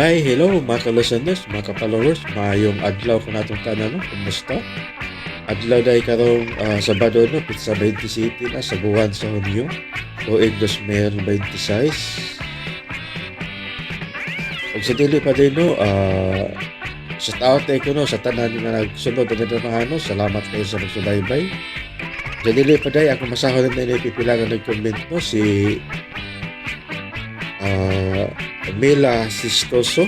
Hi, hello mga ka-listeners, mga ka-followers, maayong adlaw kanatong tanan, no? Kumusta? Adlaw dahil karong Sabado, no, pizza 27 na sa buwan sa Hunyo, tuig 2026. Ug sa dili pa din, no, sa out ko, no, sa tanan nga nagsunod na no, salamat kayo sa pagsubaybay. Sa dili pa day, ako masahol na ini pipila nga nag-comment, no, si Mila Sistoso.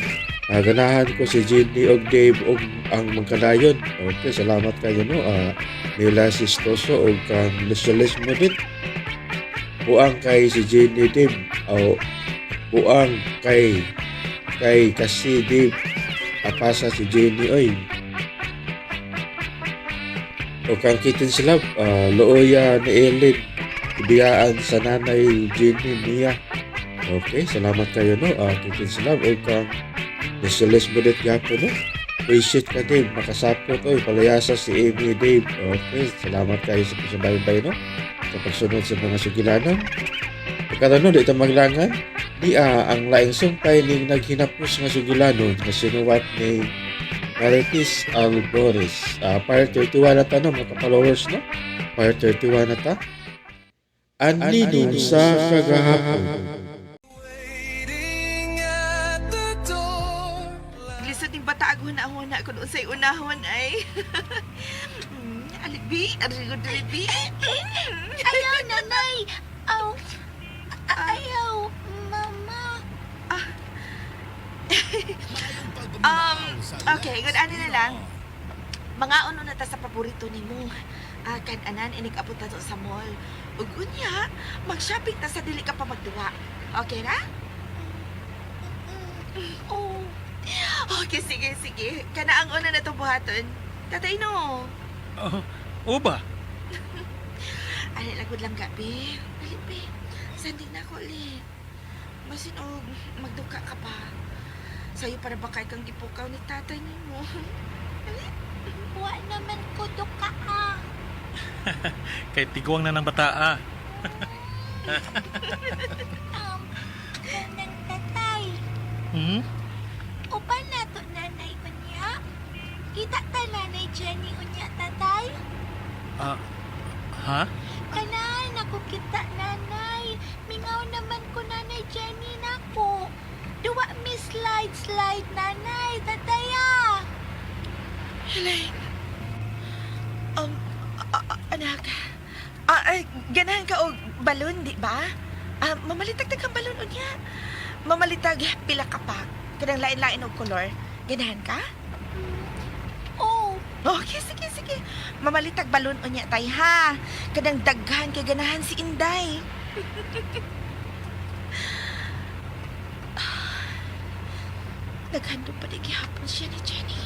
Ganahan ko si Jenny og Dave og ang magkadayon. Okay, salamat kayo, no. Mila Sistoso og kang Lucialis mo din. Buang kay si Jenny Dave. O buang kay kay kasi Dave apasa si Jenny oy. O kang Kitten Slab, luoya ni Ellen, ibiyaan sa nanay Jenny niya. Okay, salamat kayo, no. Kitten Slab o kang Nicholas Budet gapon, no. Appreciate ka, Dave. Makasapot, oy. Palayasa si Amy, Dave. Okay, salamat kayo sa pagsubaybay, no. Sa pagsunod sa mga sugilanon. Pagkaroon, no, di ito maglangan. Di ang laing sumpay ning naghinapos nga sugilanon nga sinuwat ni Marites Albores. Part 31 na ta, no, mga followers, no? Part 31 na ta. Ani sa kagahapon. Lisod ning bata ag huna-huna kung unsay unahon ay. Alibi, arigo dilibi. Ayaw, nanay. Aw, ayaw, mama. Okay, good ano na lang. Mga ano na ta sa paborito nimo. Kan anan inig abot ta sa mall. Ug unya, mag-shopping ta sa dili ka pa magduwa. Okay ra? Oh, Okay, sige, sige. Kana ang una na itong buhaton. Tatay no. Oh, uba? Ay, lagod lang gabi. Dali, be. Sanding na ako ulit. Masin og magduka ka pa. Sa'yo para ba kay kang gipukaw ni tatay nimo? Wa naman ko duka ah. Kay tiguang na ng bata ah. Kanang tatay. Hmm? Upan na to nanay unya. Kita ta nanay Jenny unya tatay. Ah, ha? Kanan ako kita nanay. Mingaw naman ko nanay Jenny nako. Duwa mi slide slide nanay tatay ah. Helay. Anak. Ay, ganahan ka og balon, di ba? Mamalitag kang balon unya. Mamalitag pila ka pa. Kanang lain-lain og kolor. Ganahan ka? Oh, Okay, sige, sige. Mamalitag balon unya tay ha. Kanang daghan kay ganahan si Inday. Naghandom pa di gihapon siya ni Jenny.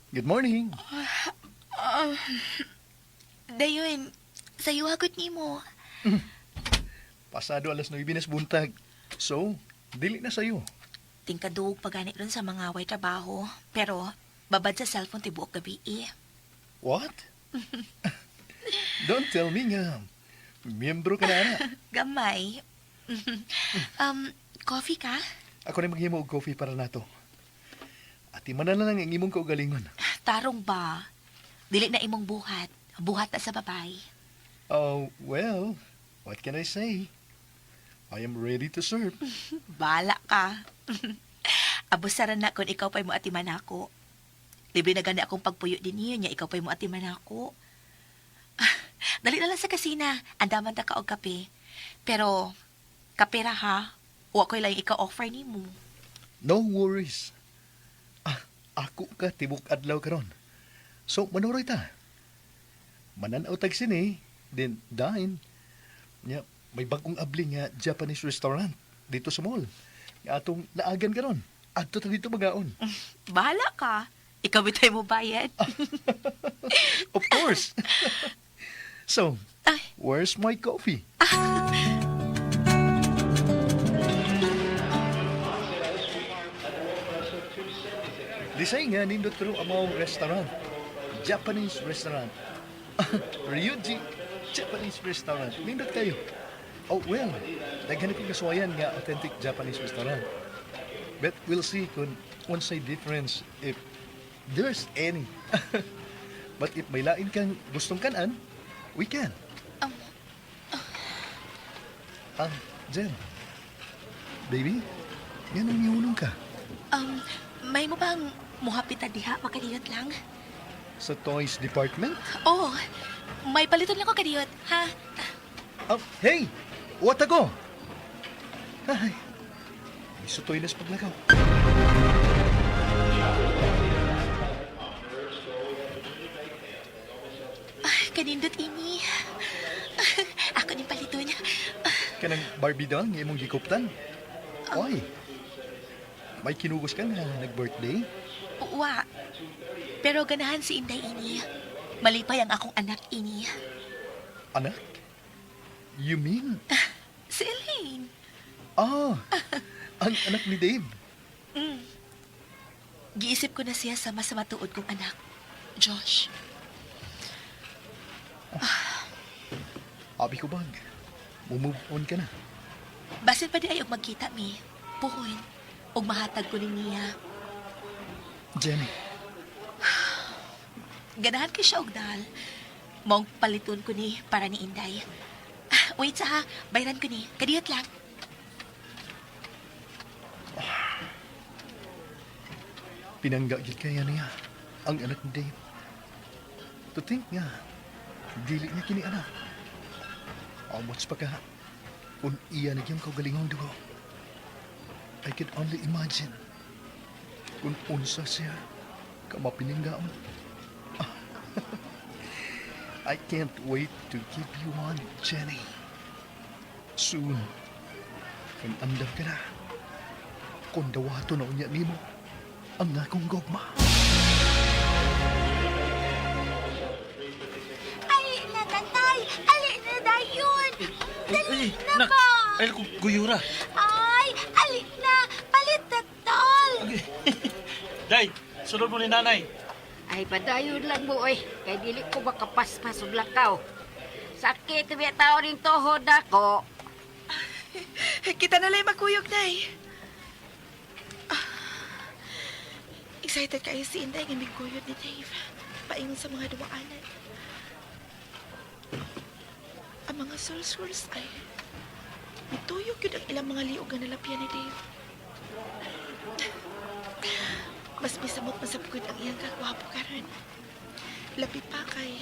Good morning. Dayon, sayo hagot nimo. Pasado alas 9 nas buntag. So, dili na sayo. Tingkadug pagani ron sa mga way trabaho, pero babad sa cellphone tibuok gabi eh. What? Don't tell me nga. Miyembro ka na, ana. Gamay. Coffee ka? Ako na maghimo og coffee para nato. Ati man na lang ang imong kaugalingon. Tarong ba? Dili na imong buhat. Buhat na sa babay. Oh, well, what can I say? I am ready to serve. Bala ka. Abusaran na kung ikaw pa'y mo atiman ako. Libre na gani akong pagpuyo din niyo niya, ikaw pa'y mo atiman ako. Dali na lang sa kasina. Andaman ta ka og kape. Pero, kape ra ha. O ako'y lang ika-offer nimo. No worries. Ah, ako ka tibok adlaw karon. So, manuroy ta. Mananaw tag sine, then dine. Nya, may bagong abli nga Japanese restaurant dito sa mall. Nga atong naagan karon. Adto ta dito magaon. Bahala ka. Ikaw bitay mo bayad. Of course. So, Ay. where's my coffee? Disay nga nindot karon amaw restaurant. Japanese restaurant. Ryuji Japanese restaurant. Nindot kayo. Oh, well, daghan ko kasuwayan nga authentic Japanese restaurant. But we'll see kung unsay difference if there's any. But if may lain kang gustong kanan, we can. Ah, Jen. Baby, yan ang mihunong ka. May mo bang muhapit ta diha makadiyot lang? Sa toys department? Oh, may paliton lang ko kadiyot, ha? Oh, hey! What ako? Ay, isutoy na sa paglakaw. Ay, kanindot ini. Ako ni paliton. Kanang Barbie doll nga imong gikuptan. Oy, may kinugos ka nga nag-birthday? Wa. Pero ganahan si Inday ini. Malipay ang akong anak ini. Anak? You mean? Si Elaine. Ah, ang anak ni Dave. Giisip ko na siya sa mas matuod kong anak, Josh. Abi ko bag, move on ka na. Basin pa di ay og magkita mi. Puhon. Og mahatag ko ni niya. Jenny, Ganahan ko siya og dal. Maong paliton ko ni para ni Inday. Ah, wait sa ha, bayran ko ni. Kadiyot lang. pinangga gid kaya niya ang anak ni Dave. To think nga, dili niya kini anak. Amot pa ka, kung iya na yung kaugalingong dugo. I can only imagine kung unsa siya kamapininggaon. I can't wait to give you one, Jenny. Soon, kung andam ka na, kung dawato na unya nimo, ang akong gugma. Ali na tatay! Ali na dayon! Dali na Nak, ba? ay, ko guyura. Ay, ali na! Palit na tol! Day, sunod mo ni nanay. Ay, padayon lang mo, oy. Kay dili ko makapaspas og lakaw. Sakit, biya tao rin tuhod ako. Kita na lang magkuyog, Nay. Ah, excited kayo si Inday nga migkuyog ni Dave. Paingon sa mga duwaanan. Ang mga sulsuls ay mituyog yun ang ilang mga liog nga nalapyan ni Dave. Mas misamot masabgod ang iyang kagwapo karon. Lapi pa kay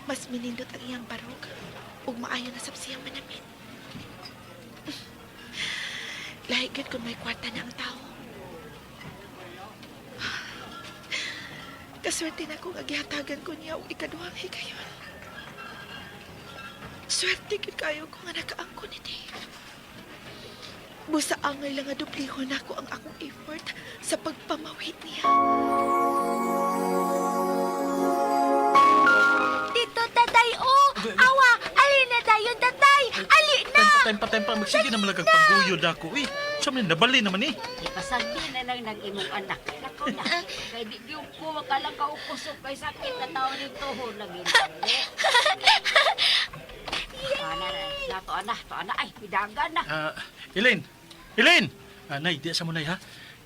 mas minindot ang iyang barog ug maayo na sab siyang manamit. Lahi gyud kung may kwarta na ang tao. Kaswerte na kung agihatagan ko niya og ikaduhang higayon. Swerte gyud kayo kung nga nakaangko ni Dave. Busa angay lang nga duplihon nako ang akong effort sa pagpamawit niya. Dito tatay oh! Awa! Ali na dayon tatay! Ali na! Tempa, tempa, tempa. Magsige na malagag pangguyod ako. Uy, sa man, nabali naman eh. Ipasagdi na lang ng imong anak. Lakaw na. Kay di gyud ko makalakaw kusog kay sakit na tao rin tuhod lagi. Ana na, to ana, to ana ay pidagan na. Ah, Elaine! Elaine! Ah, nay, di sa mo nay ha.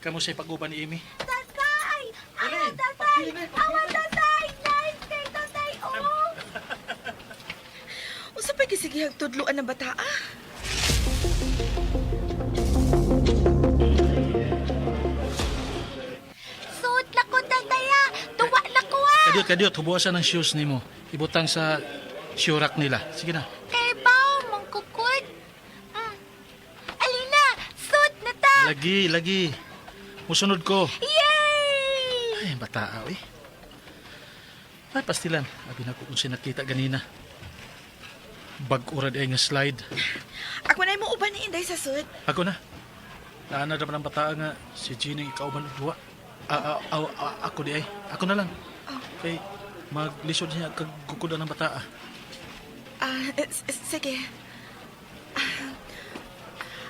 Kamu sa pag-uban ni Amy. Tatay! Awa tatay! Awa tatay! Nice kay tatay oh! Unsa pa gisigihag tudloan ng bata ah? Suot na ko tatay ah! Tuwa na ko ah! Kadiyot, kadiyot, hubuasan ang shoes nimo. Ibutang sa shoe rack nila. Sige na. Kay bao mangkukod. Alina, suot na ta! Lagi, lagi. Musunod ko. Yay! Ay, bata, eh. Ay, pastilan. Abi na ko kung sinakita ganina. Bag-urad ay nga slide. Ako na mo uban ni Inday sa sud. Ako na. Naana naman ang bata nga si Gina ang ikauban og duwa. Ah, ah, ah, ah, ako di ay. Ako na lang. Kay maglisod niya kag kukudan ng bata. Ah, sige.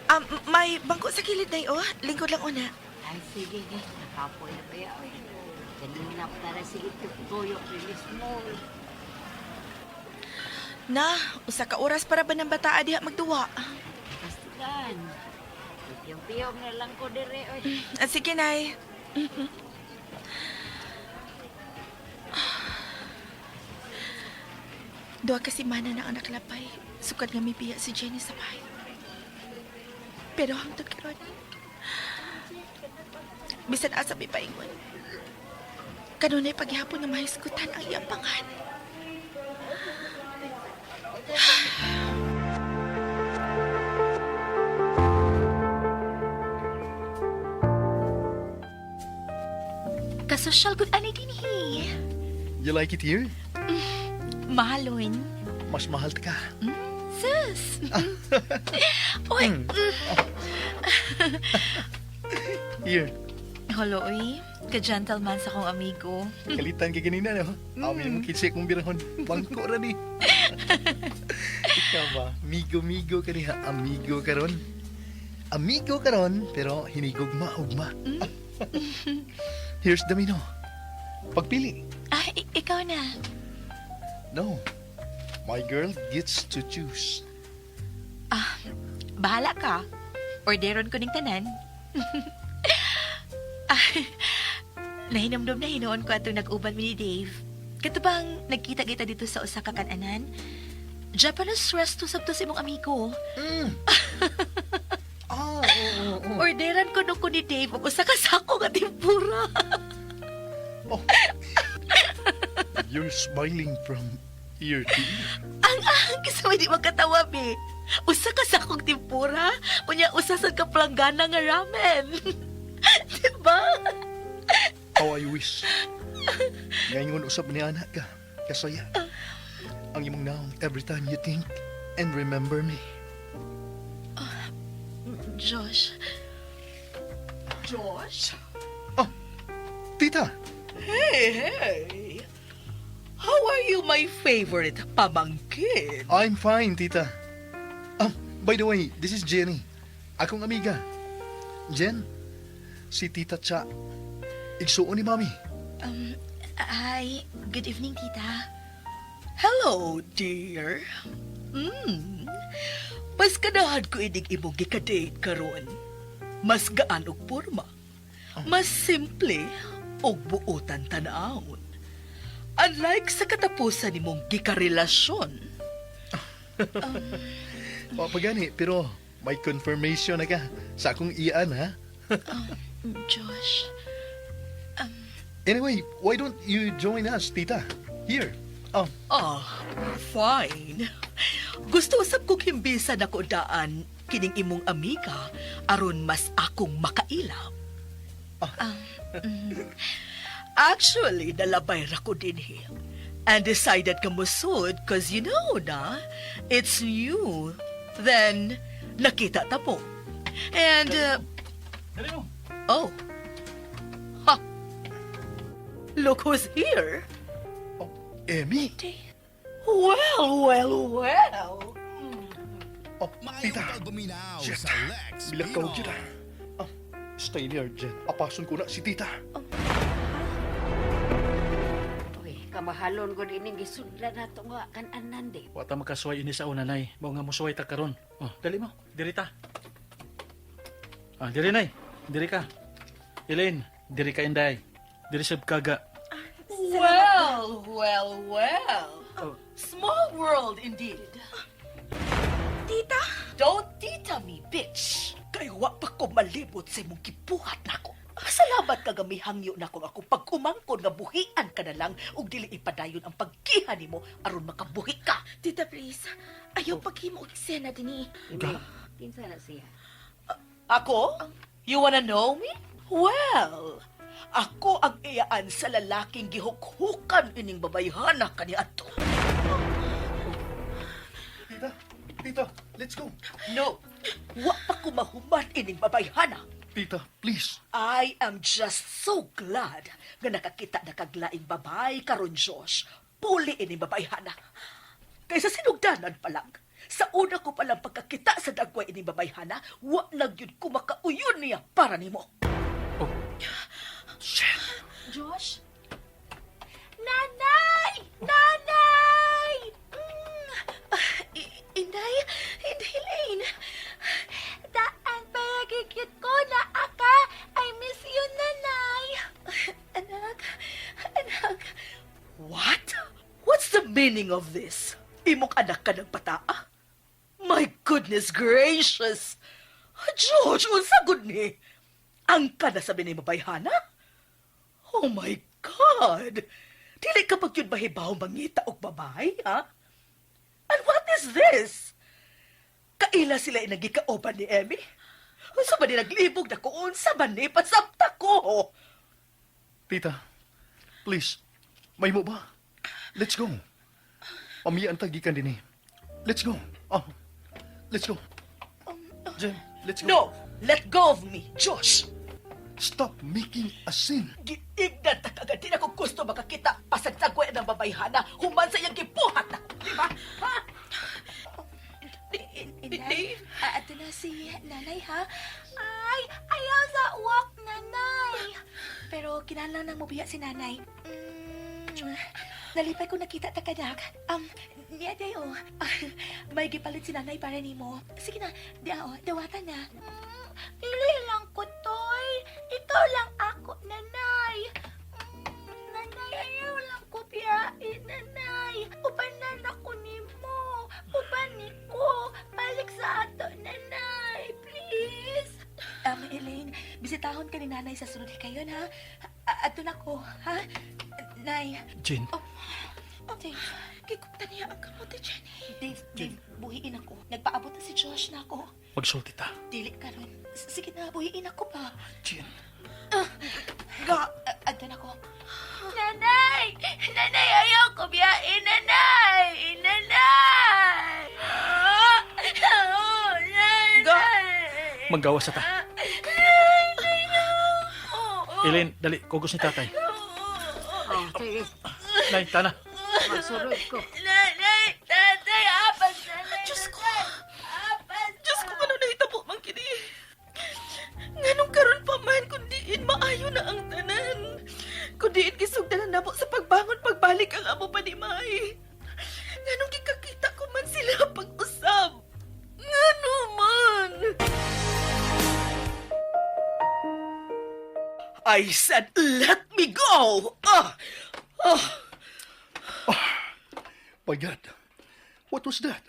Ah, may bangko sa kilid day oh. Lingkod lang una. Ay sige, gi. Nakapoy na kaya oy. Kanina pa na sige tuyok release mo. Na, usa ka oras para ba ng bataa diha magduwa? Kastigan. Piyong-piyong na lang ko dire oy. Ah, sige, Nay. Duha ka semana na ang nakalapay. Sukad nga mibiya si Jenny sa bahay. Pero hangtod karon, bisan asa mi paingon, kanunay paghihapon nga mahisgutan ang iyang pangan. Kasosyal gud ani dinhi. You like it here? Mahalon. Mas mahal ta ka. Sus. Oy, Here, Hello, oy. Ka-gentleman sa akong amigo. kalitan kay ganina, no? Amin mo kitsi kong birahon. Bangko ra ni. Ikaw ba? Migo-migo ka niya. Amigo karon. Amigo karon, pero hinigugma ugma. Here's the menu. Pagpili. Ah, ikaw na. No. My girl gets to choose. Ah, bahala ka. Orderon ko ning tanan. Ah, nahinumdum na hinuon ko atong nag-uban mi ni Dave. Kato bang nagkita-kita dito sa usa ka kananan? Japanese resto sabto sa imong amigo. Ah, oo, oo. Orderan ko no ko ni Dave og usa ka sako nga tempura. Oh. You're smiling from ear to ear. Ang ang kasi di magkatawa be. Usa ka sakong tempura, unya usa sad ka planggana nga ramen. Diba? How I wish. Ngayon usab ni anak ka. Kasaya. Ang imong naong every time you think and remember me. Josh. Josh? Oh, tita! Hey, hey! How are you, my favorite pamangkin? I'm fine, tita. By the way, this is Jenny. Akong amiga. Jen, si Tita Cha. Igsuon ni Mami. Hi, good evening, tita. Hello, dear. Mas ganahan ko inig imong gikadate karon. Mas gaan og porma. Mas simple og buotan tan-awon. Unlike sa katapusan nimong gikarelasyon. O, pagani, pero may confirmation na ka sa akong iyan, ha? Josh. Anyway, why don't you join us, tita? Here. Oh, Ah, fine. Gusto usab kong himbisan ako daan kining imong amiga aron mas akong makaila. Actually, nalabay ra ko dinhi. And decided ka musud cause you know na, it's new. Then, nakita ta mo. And, Dali mo. oh. Ha! Look who's here. Oh, Emmy. Well, well, well. Oh, tita. Pagbuminaw Shit. sa Lex Bilakaw Pinoy. kita. Ah, stay near, Jen. Apason ko na si tita. Uy, kamahalon gud ining gisudlan nato nga kan-anan di. Wa ta makasuway ini sa una, nay. Mao nga musuway ta karon. Oh, dali mo. Diri ta. Ah, diri nay. Diri ka. Elaine, diri ka inday. Diri sab kaga. Well, well, well. Oh. Small world indeed. Tita! Don't tita me, bitch. Kay wa pa ko malibot sa imong gibuhat nako. Salamat ka gamihangyo nako ako pag-umangkon nga buhian ka na lang ug dili ipadayon ang pagkiha nimo aron makabuhi ka. Tita, please. Ayaw paghimo og eksena dinhi. Kinsa na siya? Ako? You wanna know me? Well, ako ang iyaan sa lalaking gihukhukan ining babayhana kaniadto. Tita, tita, let's go. No, wa pa ko mahuman ining babayhana. Tita, please. I am just so glad nga nakakita na kaglaing babay karon Josh. Puli ini babayhana. Kaysa sinugdanan pa lang, sa una ko palang pagkakita sa dagway ini babayhana, wa na gyud ko makauyon niya para nimo. Oh. Josh? Nanay! Nanay! meaning of this? Imong anak ka ng bataa? My goodness gracious! Josh, unsa gud ni? Angkan na sa ni mabayhana? Oh my God! Dili ka ba gyud mahibaw mangita og babay, ha? And what is this? Kaila sila inagikauban ni Emmy? Unsa ba ni naglibog na ko? Unsa ba ni? Pasabta ko! Tita, please, may mo ba? Let's go. Pamiyaan ta gikan dinhi. Let's go. Oh, let's go. Jen, let's go. No! Let go of me, Josh! Stop making a scene. Giignan ta kagad. Di na ko gusto makakita pasagtagwe ng babayhana human sa iyang gibuhat na. Di ba? Ha? Inay, ato na si nanay ha. Ay, ayaw sa uwak, nanay. Pero kinahanglan nang mobiya si nanay. Nalipay ko nakita ta kanak. Niya dayo. May gipalit si nanay para nimo. Sige na, di oh, dawatan na. Dili lang ko, Toy. Ikaw lang ako, nanay. Nanay, ayaw lang ko biyain, nanay. Ubanan ako nimo. Uban ni ko. Balik sa ato, nanay. Please. Elaine, bisitahon ka ni nanay sa sunod kayon, ha? Ato na ko, ha? Nay. Jen, Oh, Dave. Gigupta niya ang kamote, Jenny. Dave, Dave, buhiin ako. Nagpaabot na si Josh na ako. magsulti ta. Dili ka ron. Sige na, buhiin ako pa. Jen, Ga, adto na ko. Nanay! Nanay, ayaw ko biyain, nanay! Nanay! Oh, nanay! Ga. manggawas na ta. Elaine, dali, kugos ni tatay. Oh, sige. Nay, tana. Masurod ko. Nanay! Tatay, apas nanay! Diyos ko. Apas! Diyos ko, ano nahitabo man kini? Nganong karon pa man, kundiin maayo na ang tanan. Kundiin gisugdan na namo sa pagbangon pagbalik ang amo pa ni Mai. Nganong gikakita ko man sila pag-usab. Ngano man? I said, let me go! Ah! Ah! My God, what was that?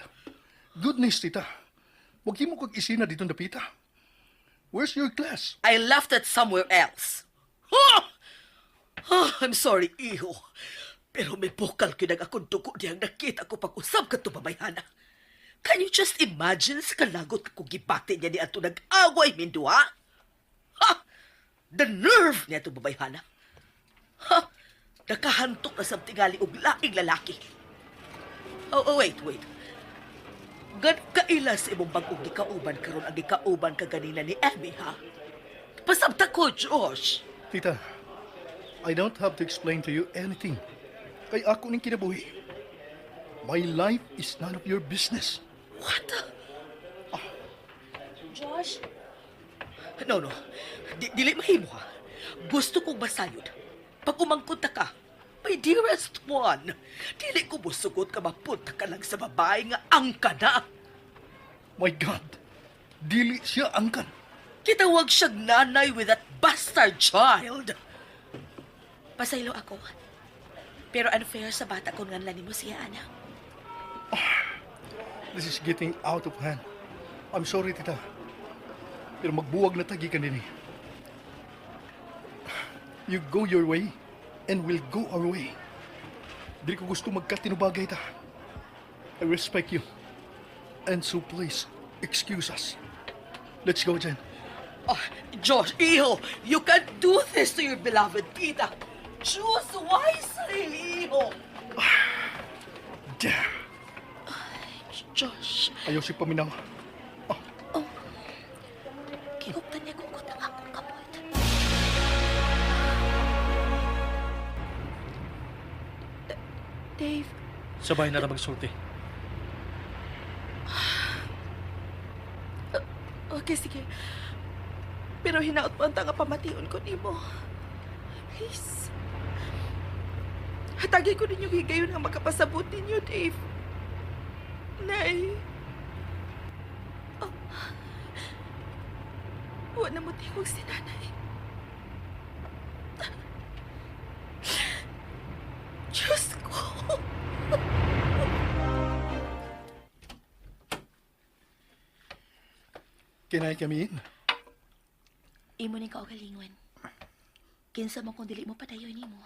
Goodness, tita. Wag mo kag isina dito napita. Where's your class? I left it somewhere else. Ah! Ah, I'm sorry, iho. Pero may bukal kinag akong dugo diyang nakita ko pag-usab ka babayhana. Can you just imagine sa kalagot ko gibati niya ni ato nag-away minduha? Ha? The nerve niya ato babayhana. Ha? Nakahantok na sa tingali og laing lalaki. Oh, oh, wait, wait. Gan kaila sa imong bag-ong gikauban karon ang gikauban ka ganina ni Emmy, ha? Pasabta ko, Josh. Tita, I don't have to explain to you anything. Kay ako ning kinabuhi. My life is none of your business. What? Josh, No, no. Dili mahimo, ha? Gusto kong masayod. Pag umangkot na ka, my dearest one, dili ko musugot ka mapunta ka lang sa babae nga angka na. My God, dili siya angkan. Kitawag siyang nanay with that bastard child. Pasaylo ako. Pero unfair sa bata kung nganlan nimo siya, anak. This is getting out of hand. I'm sorry, tita. Pero magbuwag na ta gikan dinhi. You go your way and we'll go our way. Dili ko gusto magkatinubagay ta. I respect you. And so please, excuse us. Let's go, Jen. Oh, Josh, iho, you can't do this to your beloved tita. Choose wisely, iho. Damn. Josh, Ayaw si paminaw. gihuptan niya kugot ang akong kamot. Dave, Sabay na ra magsulti. Okay, sige. Pero hinaot mo ang tanga pamation ko nimo. Please. Hatagi ko ninyo higayon nga makapasabot ninyo, Dave. Nay. Oh. Wa na mo tingog si nanay. Diyos ko. Can I come in? Imo ning kaugalingon. Kinsa man kung dili mo padayon nimo.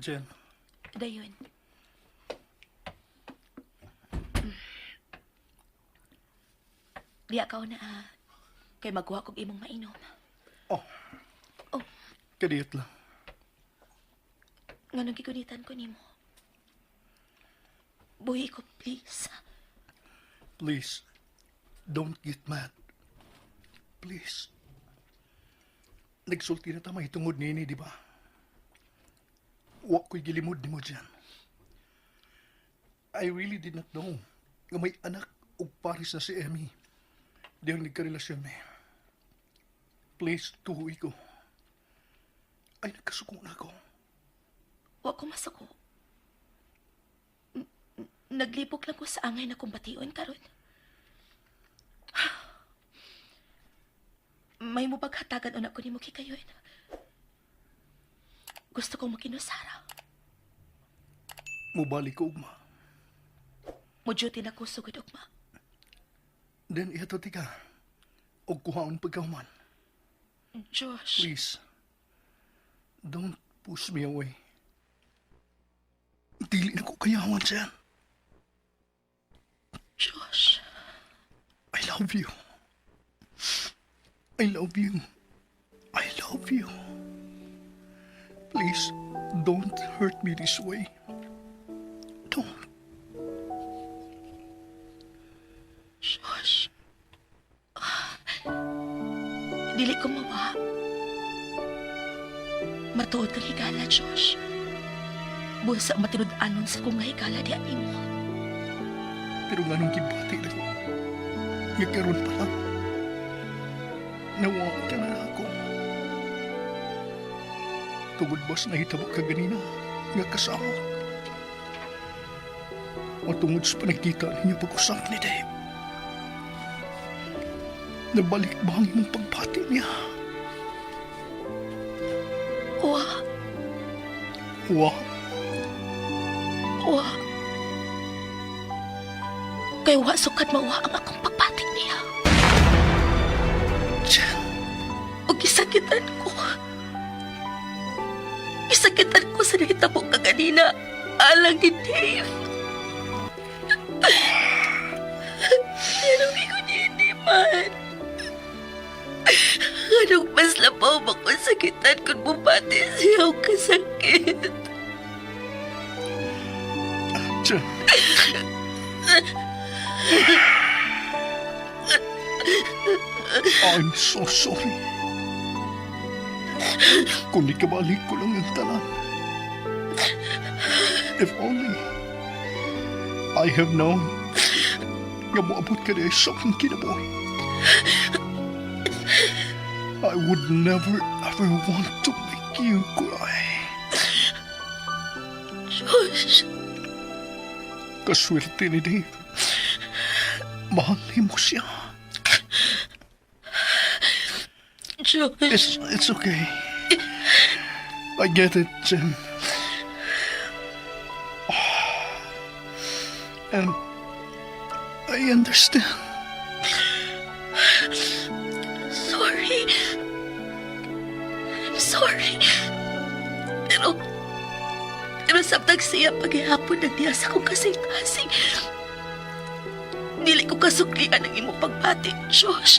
Jen, Dayon. Diya ka na ah. Kay magkuha kog imong mainom. Oh. Oh. Kadiyot lang. Nganong gigunitan ko nimo? Buhi ko, please. Please, don't get mad. Please. Nagsulti na ta mahitungod nini, di ba? Wa ko'y gilimod nimo dyan. I really did not know nga may anak og pares na si Emmy. Diyang nagkarelasyon mi. Please, tuhoy ko. Ay, nagkasuko na ako. Wa ko masuko. Naglibok lang ko sa angay na kumbation karon. May mubaghatagan una ko nimo kikayon. Gusto kong makinusara. Mubalik ko ugma. Mo-duty na ko sugod ugma. Then, ihatod ka. Og kuhaon pagkahuman. Josh. Please, don't push me away. Dili na ko kayawan siya. Josh. I love you. I love you. I love you. Please, don't hurt me this way. Don't. Josh. Ah, dili ko mawa. Matuod kang higala, Josh. Busa matinud-anon sa kong nga higala di nimo. Pero nganong gibati na ko. Nga karon pa lang. Nawa ka na ako. Tungod ba sa nahitabo ka ganina nga kasama? O tungod sa panagkita ninyo pag-usap ni Dave? Nabalik ba ang imong pagbati niya? Wa, Wa, wa. Kay wa sukad mawa ang akong pagbati niya. Jen, O gisakitan ko. Gisakitan ko sa nahitabo ka ganina. Alang ni Dave. Pero ko hindi man. Anong mas labaw ba ko sakitan kung bumati siya o kasakit? Jen. I'm so sorry. Kung di kabalik ko lang ang tanan. If only I have known nga moabot ka diay sa akong kinabuhi. I would never ever want to make you cry. Josh, Kaswerte ni Dave. Mahal mo siya. Josh. It's okay. I get it, Jen. And I understand. Sorry. I'm sorry. Pero samtang siya paghihapon nagdiya sa akong kasing-kasing. Dili ko kasuklian ang imong pagbati, Josh.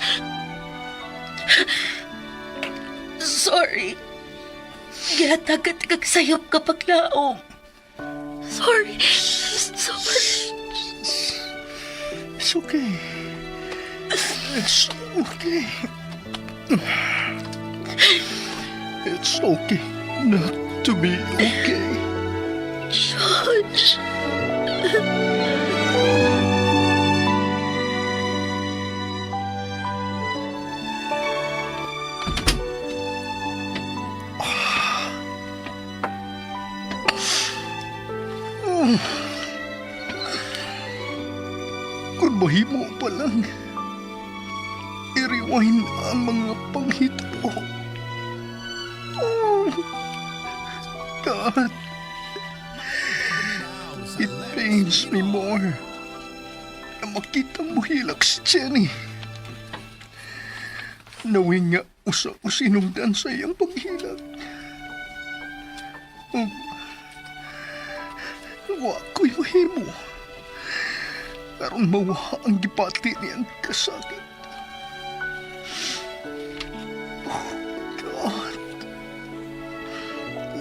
Sorry. Gihatagan kag sayop kapag laom. Sorry. Sorry. It's okay. It's okay. It's okay not to be okay. Josh. Kung mahimo pa lang, i-rewind ang mga panghitabo. Oh, God. It pains me more. Na makitang muhilak si Jenny. Nawin nga usa ko sinugdan sa iyang paghilak. Wa ko'y mahimo. Aron mawa ang gipati niyang kasakit. Oh, God.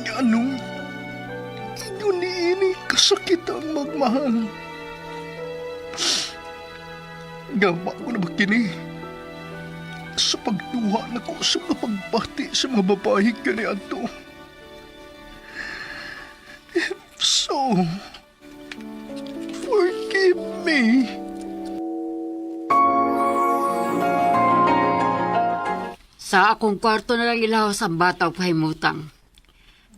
Nganong ingon niini kasakit ang magmahal. Gama ko na ba kini? Sa pagduha na ko sa mga pagbati sa mga babae kaniadto. If so, forgive me. Sa akong kwarto na lang ilawas ang bata o pahimutang.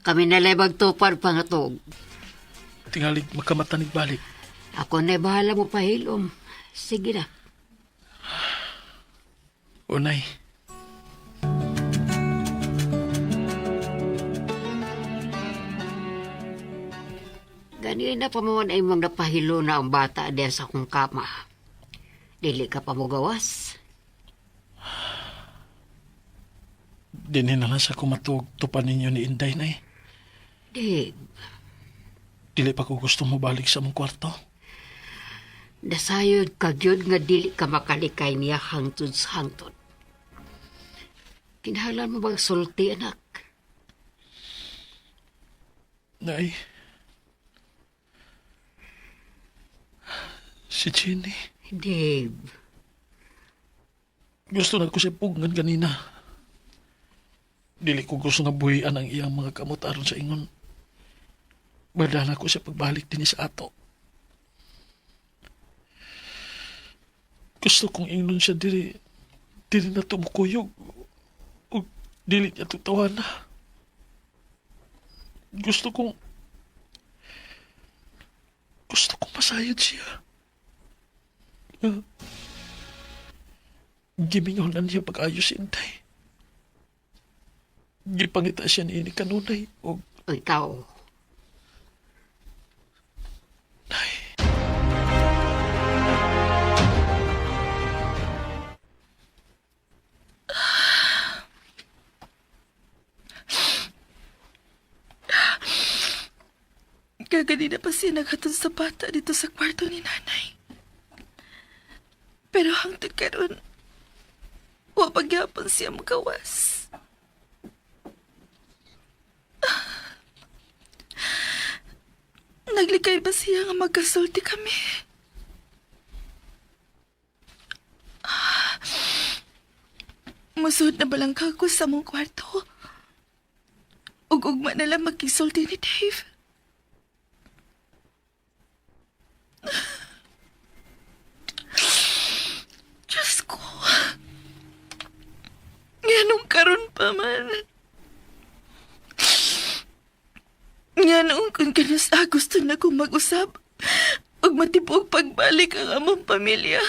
Kami na magtupad pangatog. Tingalig makamatanig balik. Ako na bahala mo pahilom. Sige na. O, Nay. Ganina pa mo ay mga napahilo na ang bata diyan sa akong kama. Dili ka pa mo gawas. Dinhin na lang sa kumatug tupan ninyo ni Inday, Nay. Di, Dili pa ko gusto mo balik sa mong kwarto. Nasayod ka gyud nga dili ka makalikay niya hangtod sa hangtod. Kinahanglan mo bang sulti, anak? Nay. Si Jenny. Dave, Gusto na ko siya pugngan kanina. Dili ko gusto nga buhian ang iyang mga kamot aron sa ingon. Badala ko siya pagbalik din sa ato. Gusto kong ingnon siya diri. Diri na tumukuyog. O dili niya tutawan na. Gusto kong masayod siya. Gimingaw na niya pag-ayos si Inday. Gipangita siya ni ini kanunay o o ikaw, Nay. Kaganina pa siya naghatod sa bata dito sa kwarto ni nanay. Pero hangtod karon, wa pagyapon siya magawas. Naglikay ba siya nga magkasulti kami? Musud na balang ko sa mong kwarto. Ug ugma na lang magkisulti ni Dave. Diyos ko. Nganong karon pa man. Nganong kung kanas gusto na kong mag-usap. Ug matibog pagbalik ang among pamilya.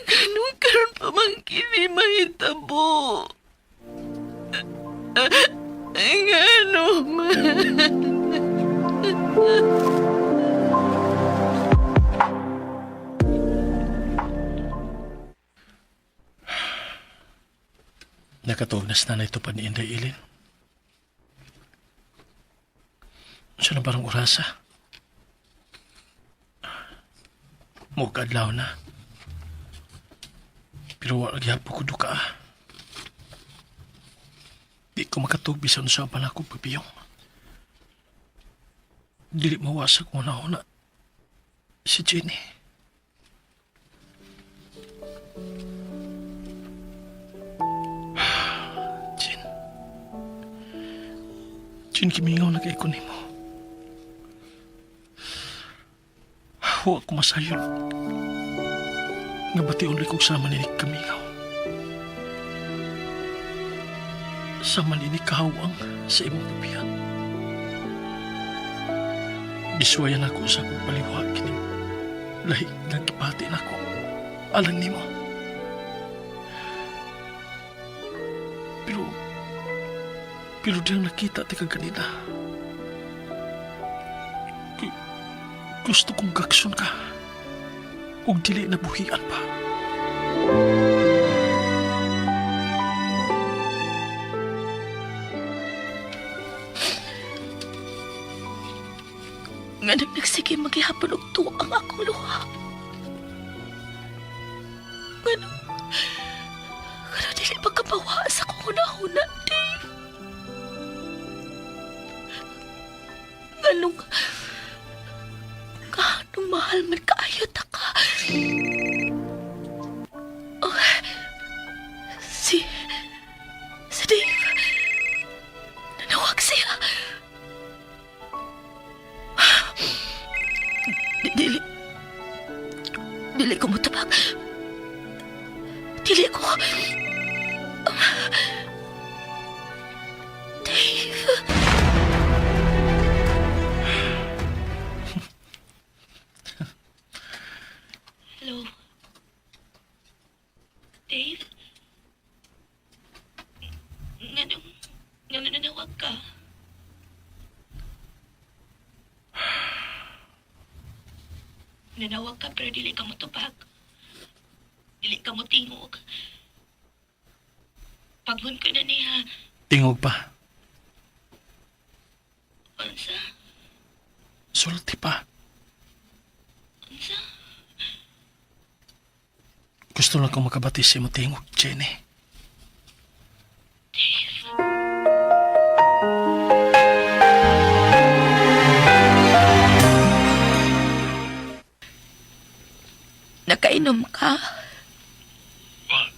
Ganun karon pa man kini mahitabo. Ngano man. Nakatuog na sa nanay tupad ni Inday Ilin. Siya na parang orasa. Mugkadlaw na. Pero wala gyapon ko duka. Di ko makatug bisan sa pala ko pabiyong. Dili mawasa kung una-una. Si Jenny. Jen. Jen, kimingaw na kay ko nimo. Huwag ko masayon. Nga bation kog sama ni kamingaw. Sama ni kahawang sa imong pabiyan. Giswayan ako sa pagpaliwag kining lahi nga gipati nako. Alang nimo. Pero diyang nakita ti kag kanina. Gusto kong gakson ka. Ug dili na buhian pa. Nga nagnagsige maghihapon og tuwa ang akong luha. Nga nga dili ba kapawa sa akong hunahuna, Dave? Nganong, kanong mahal man kaayo ta ka. Oh, si, si Dave, nanawag siya. Dili. Dili ko mutubag. Dili ko. Dave. Hello. Dave? Nganong, nganong nanawag ka? Nanawag ka pero dili ka motubag. Dili ka mo tingog. Paghun ka na niya. Tingog pa. Unsa? Sulti pa. Unsa? Gusto lang kong makabati sa imo tingog, Jenny. Nakainom ka? Wa,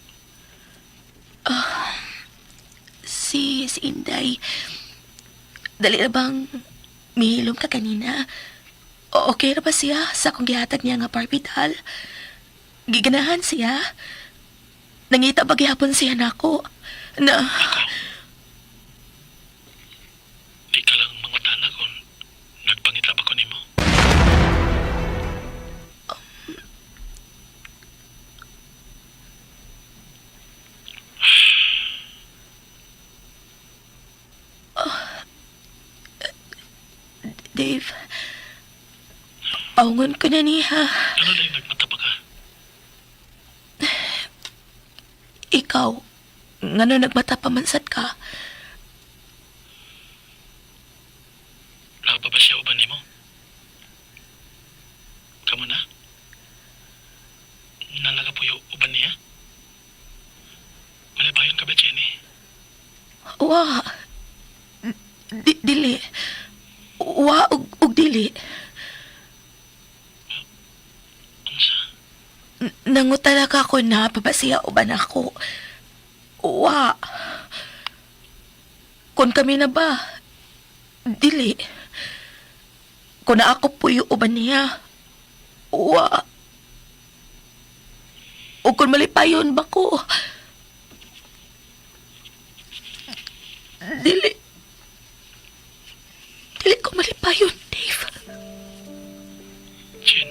Si Inday. Dali na bang mihilom ka kanina? O, okay na ba siya sa akong gihatag niya nga Barbie doll? Giganahan siya? Nangita ba gihapon siya nako? Na, di ka lang mangutana kung nagpangita ba ko nimo. Dave, paungon ko na niya. Ano na yung nagmata pa ka? Ikaw, ngano nagmata pa man sad ka? Laba ba siya uban nimo? Kamo na? Nalagapuyo uban niya? Malibayon ka ba, Jenny? Wa. Dili. Wa og dili. Unsa? Nangutala ka ko na pabasiya uban ako. Wa. Kung kami na ba? Dili. Kung na ako puyo uban niya. Wa. O kung malipayon ba ko? Dili. Dili ko malipayon, Dave. Jen.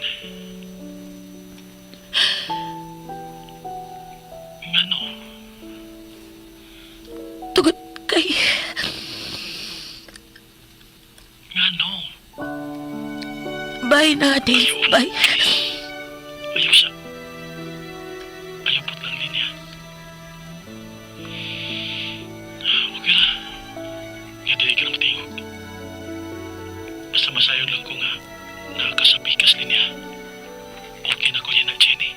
Ngano? Tugod kay... Ngano? Bye na, Dave. Bye. Ayaw sa... Ayaw putlang linya. Okay na. Nga dili ka na matingog. Basta masayon lang ko nga nakasabi kas linya. Okay na ko yan na, Jenny.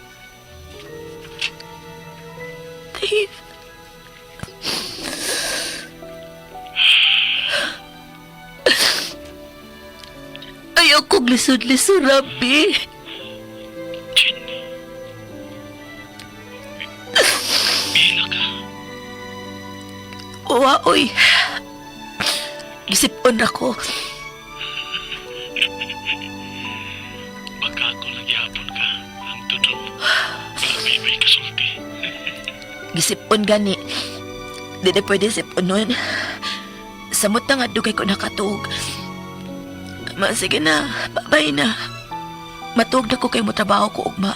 Dave. Ayaw kong lisod-lisod, Rabbi. Jen. Mihila ka. Wa, oy. Gisipon ako. Baka ako nagyapon ka. Ang tudong. Grabe may kasulti. Gisipon gani. Di na pwede sipon nun. Samot na nga dugay ko nakatuog. Ma, sige na. Bye na. Matuog na ko kay mo trabaho ko ugma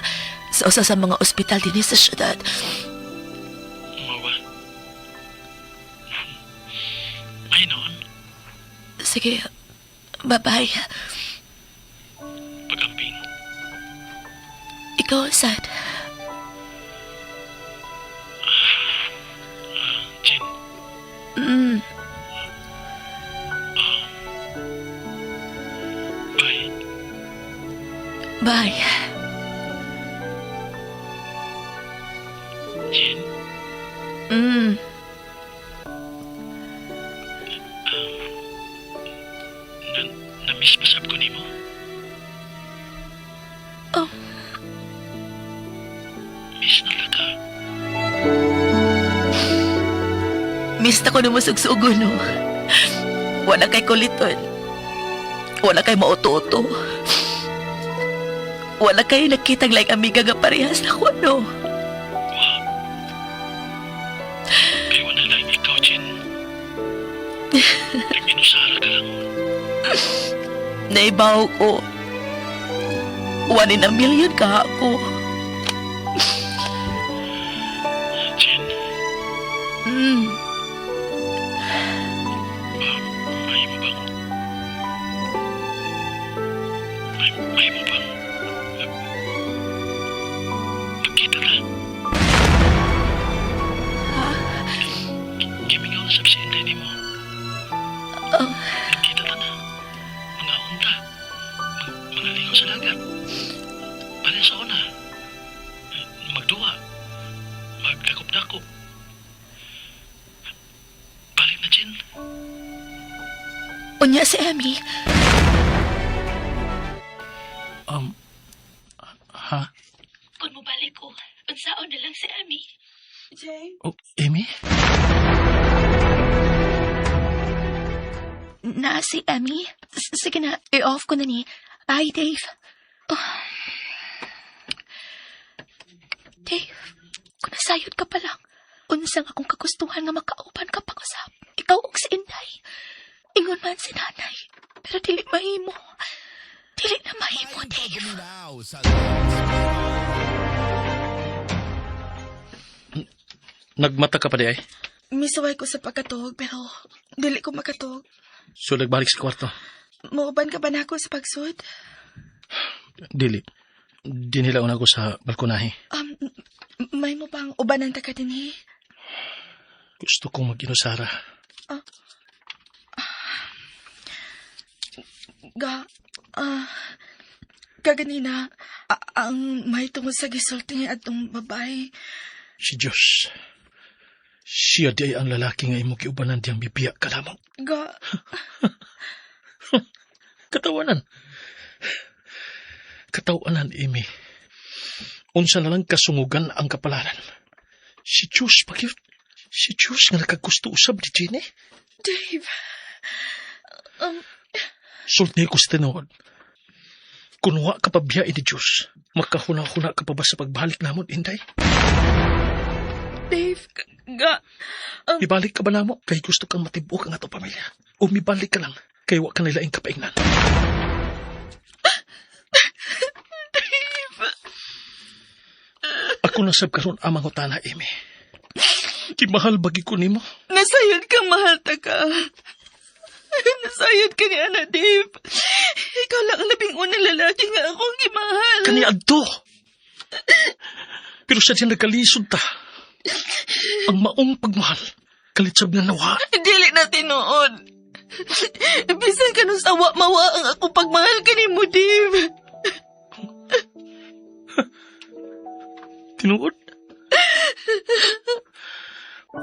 sa usa sa mga ospital dinhi sa syudad. Umawa. Ay noon. Sige. Bye-bye. Pag Ikaw, sad. Jean. Bye. Bye. Jean. Na-miss ba sab ko nimo? Oh. Miss na lang ka. Miss na ko nimo sugsugo, no? Wala kay kuliton. Wala kay mauto-uto. Wala kay nakitang like amiga nga parehas na ko, no? Kay wala lang ikaw, Jean. Nag-inusara ka lang. Naibaw ko. 1 in a million ka ako. Jean, may mo bang... May mo bang... Magkita na? Ha? Gimingaw na sab si Inday nimo. Oh. Magkita ta na. Mga unta. Mga ligo sa dagat. Para sa una. Magduwa. Magdakop-dakop. Balik na, Jean. Unya si Emmy. Ha? Kung mobalik ko, unsaon na lang si Emmy. Jay? Oh, Amy? Na si Emmy. Sige na, i-off ko na ni. Bye, Dave. Oh. Dave, kung nasayod ka pa lang, unsang akong kagustuhan nga makauban ka pa usab. Ikaw og si Inday. Ingon man si nanay, pero dili mahimo. Dili na mahimo, Dave. Nagmata ka pa di ay? Misuway ko sa pagkatuog pero dili ko makatuog. So, nagbalik sa kwarto. Muuban ka ba na ako sa pagsud? Dili. Dinhilaon ako sa balkonahe. May mo bang ubanan ta ka dinhi? Gusto kong mag-inusara. Ga, kaganina, ang may tungod sa gisulti ni atong babae. Si Diyos. Siya di ay ang lalaki nga imo giubanan diyang bibiya ka lamang. Ga, Katawanan. Katawanan, Amy. Unsa na lang kasungugan ang kapalaran. Si Diyos, bakit? Si Diyos nga nakagusto usab ni Jenny. Dave. Sulti ko sa tinuod. Kung wa ka pa biya ni Diyos, makahuna-huna ka pa ba sa pagbalik namon, Inday? Dave, ga, Mibalik ka ba namo? Kay gusto kang matibok ang ato pamilya. O mibalik ka lang, kay wa ka nila ang kapaingnan. Dave. Ako na sab karon ang mangutana, Amy. Kimahal bagi ko nimo. Nasayod kang mahal ta ka. Nasayod ka ni Ana, Dave. Ikaw lang ang labing unang lalaki nga akong gimahal. Kani adto. Pero sa diyan nagkalisod ta. Ang maong pagmahal, kalitsab nga nawa. Dili na tinuod. Bisan ka nung sawa mawa ang akong pagmahal kanimo, Dave. Tinuod.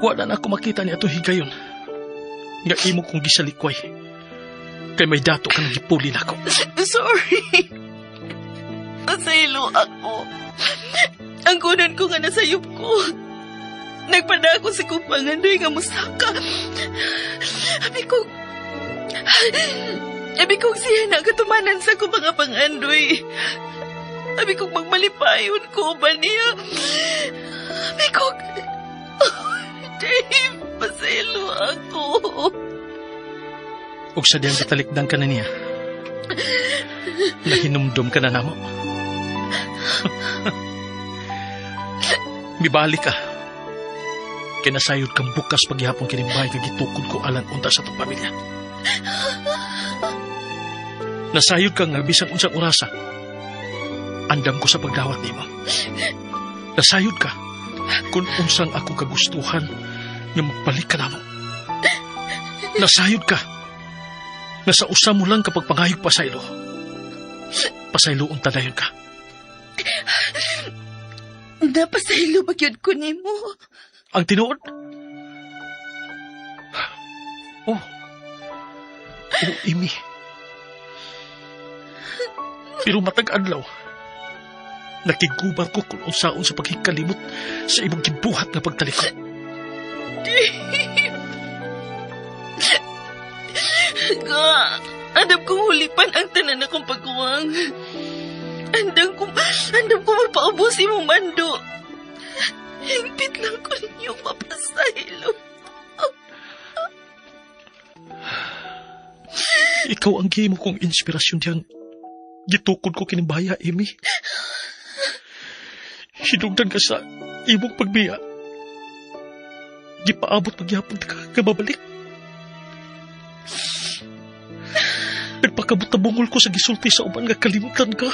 Wala na ako makita ni ato higayon. Nga imo kong gisalikway. Kay may dato kang gipuli nako. Sorry. Pasaylo ako. Ang kunan ko nga nasayop ko. Nagpadako sa kong pangandoy nga musaka. Abi ko... Abi kong siya na katumanan sa kong mga pangandoy. Abi kong magmalipayon ko ba niya. Abi kong... Dave, pasaylo ako. Ug sa diyang gitalikdan ka na niya. Nahinumdum ka na namo. Mibalik ka. Kinasayod kang bukas paghihapon kining bahay nga gitukod ko alang unta sa atong pamilya. Nasayod ka nga bisan unsang orasa. Andam ko sa pagdawat nimo. Nasayod ka kung unsang akong kagustuhan nga magbalik ka namo. Nasayod ka nga sa usa mo lang kapag pangayog pasaylo. Pasaylo unta dayon ka. Napasaylo ba gyud ko nimo? Ang tinuod? Oh. Oh, Amy. Pero matag adlaw, nakigubat ko kung unsaon sa paghikalimot sa imong gibuhat nga pagtalikod. Ga, andam kong hulipan ang tanan akong pagkuwang. Andam ko magpaubos imong mando. Hingpit lang ko ninyo mapasaylo. Ikaw ang gihimo kong inspirasyon diyang gitukod ko kining baya, Amy. Hinugdan ka sa imong pagbiya. Gipaabot pagyapon ka, kababalik. Nagpakabot na bungol ko sa gisulti sa uban nga kalimtan ka.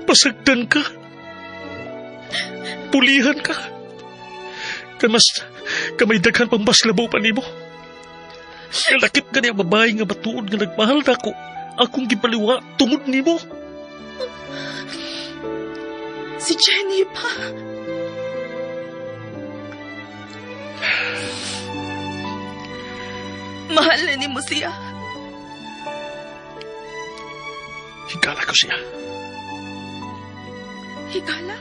Pasagdan ka. Pulihan ka. Kamas, kamay daghan pang mas labaw pa nimo. Kalakip ka niya babae nga batuod nga nagmahal na ako. Akong gibaliwa tungod nimo. Si Jenny pa. Mahal na nimo siya. Higala ko siya. Higala?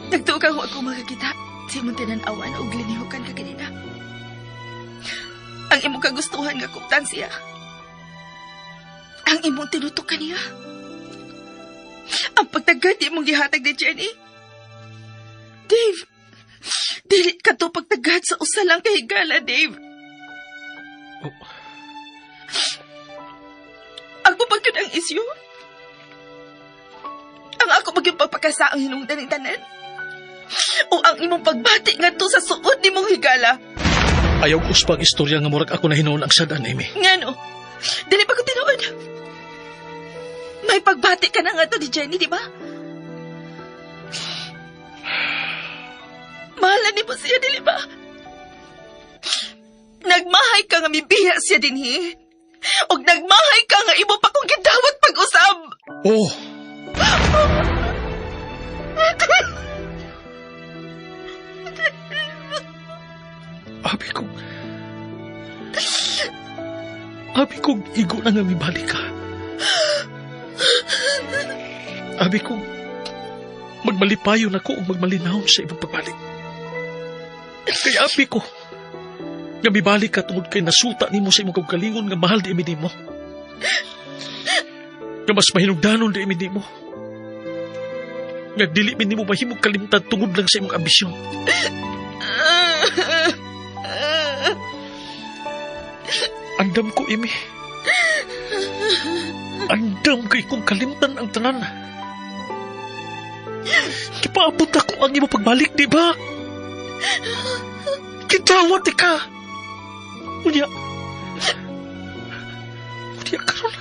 Nagtuo ka ako makakita sa imong tinan-awan og linihukan ka kanina. Ang imong kagustuhan nga kuptan siya. Ang imong tinutok kaniya. Ang pagtagad imong gihatag ni Jenny. Dave, dili ka to pagtagad sa usa lang kahigala, Dave. Oh. Ako ba yun ang isyu? Ang ako ba yung pagpakasa ang hinungdan ng tanan? O ang imong pagbati nga to sa suod ni mong higala? Ayaw ko usbag istorya nga murag ako na hinuon ang sadan, Amy. Ngano? Dili pa ko tinuod. May pagbati ka na nga to ni Jenny, di ba? Mahalan ni mo siya, dili ba? Nagmahay ka nga mibiya siya dinhi. Og nagmahay ka nga imo pa kong gidawat pag-usab. Oh! Abi kong igo na nga mibalik ka. Abi kong magmalipayon ako o magmalinaw sa imong pagbalik. Kaya abi ko, nga mibalik ka tungod kay nasuta nimo sa imong kaugalingon nga mahal di imi nimo. Nga mas mahinugdanon di imi nimo. Nga dili mi nimo mahimong kalimtan tungod lang sa imong ambisyon. Andam ko, Amy. Andam kay kong kalimtan ang tanan. Kipaabot ako ang imong pagbalik, di ba? Kitawat ka. Unya. Unya karon.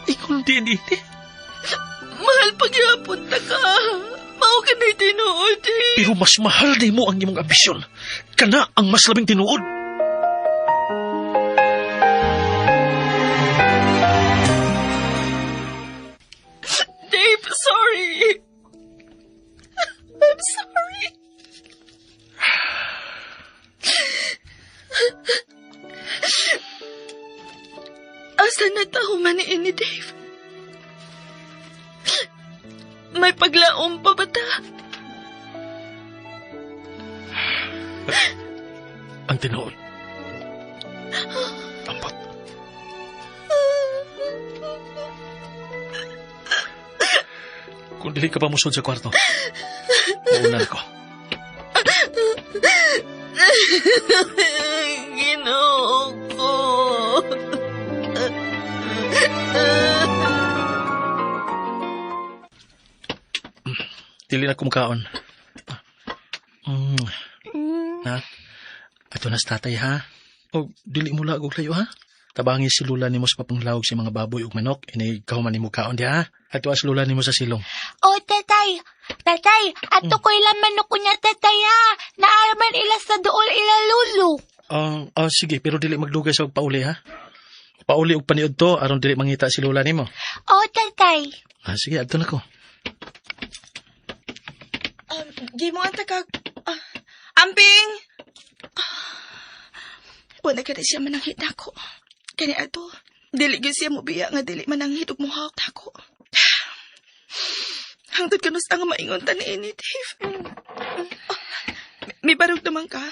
Ingon din ini. Mahal pagyapon ta ka. Mao ka na'y tinuod eh. Pero mas mahal di mo ang imong ambisyon. Kana ang mas labing tinuod. Dave, sorry. I'm sorry. Asa na tao man ni Dave? May paglaom pa ba ta? Ang tinuod. Ambot. Kung dili ka pa musod sa kwarto, mauna ako. Ginoo ko. Dili na kumakaon. Na, Ato na sa tatay ha. O dili mo lag og layo ha. Tabangi si lula nimo sa papanglawog sa mga baboy ug manok, ini kahuman nimo kaon diha ha. Ato as lula nimo sa silong. O, tatay. Tatay, ato ko'y laman ko niya, tatay, ha. Naaraman ila sa dool ila lulo. Ah, sige, pero dili magdugay sa pauli ha. Pauli og paniud to aron dili mangita si lula nimo. O, tatay. Ah, sige, adto na ko. Gimo ang takag... Ah, amping! Wala ka na siya mananghit nako. Kani ato, dili gyud siya mobiya nga dili mananghit og muhawak nako. Hangtod kanus ang maingon ta ni Dave. May barog naman ka.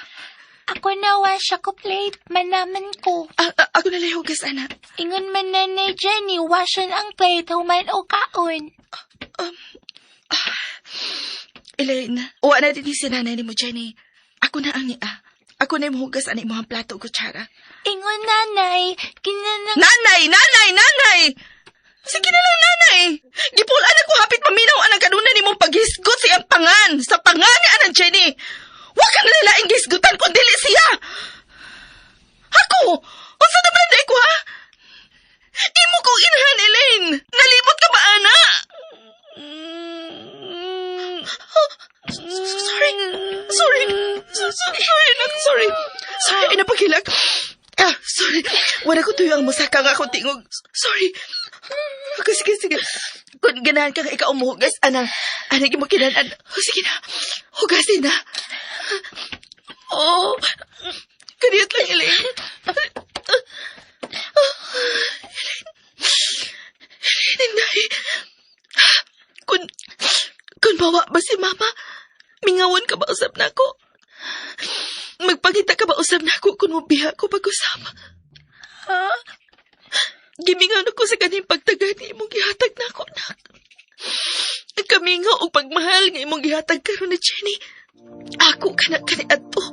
Ako na wash ako plate, manaman ko. Ah, ah, ako na hugas, anak. Ingon man nanay Jenny, wasyon ang plate, human o kaon. Elaine, uwa na din si nanay ni mo, Jenny. Ako na ang ah. Ako na yung hugas ani imong plato ug kutsara. Ingon nanay, kinanang... Nanay! Nanay! Nanay! Sige na lang, nanay! Gipulaan ako hapit paminaw anang kanuna ni mong paghisgot sa iyang pangan! Sa pangan ni anang Jenny! Wa kang lalaing gisgutan kung dili siya! Ako! Unsa naman day ko, ha? Imo kong inahan, Elaine! Nalimot ka ba, ana? Sorry. Sorry. Sorry, nak. Sorry. Sorry, ay napagilak. Ah, sorry. Wala ko tuyo ang musaka nga akong tingog. Sorry. Okay, sige, sige. Kung ganahan ka nga ikaw umuhugas, ana. Ana, mo kinanan. Oh, sige na. Hugasin na. Oh, kaniyot lang, Elaine. Oh, Elaine. Elaine, inday. Kung mawa ba si mama, mingawan ka ba usap na ako? Magpakita ka ba usap na ako kung mubiha ko pag-usap? Ha? Gimingaw na ko sa kaning pagtaga ni imong gihatag na ako, nak. Kamingaw og pagmahal nga imong gihatag karon ni Jenny. Ako ka na kani adto.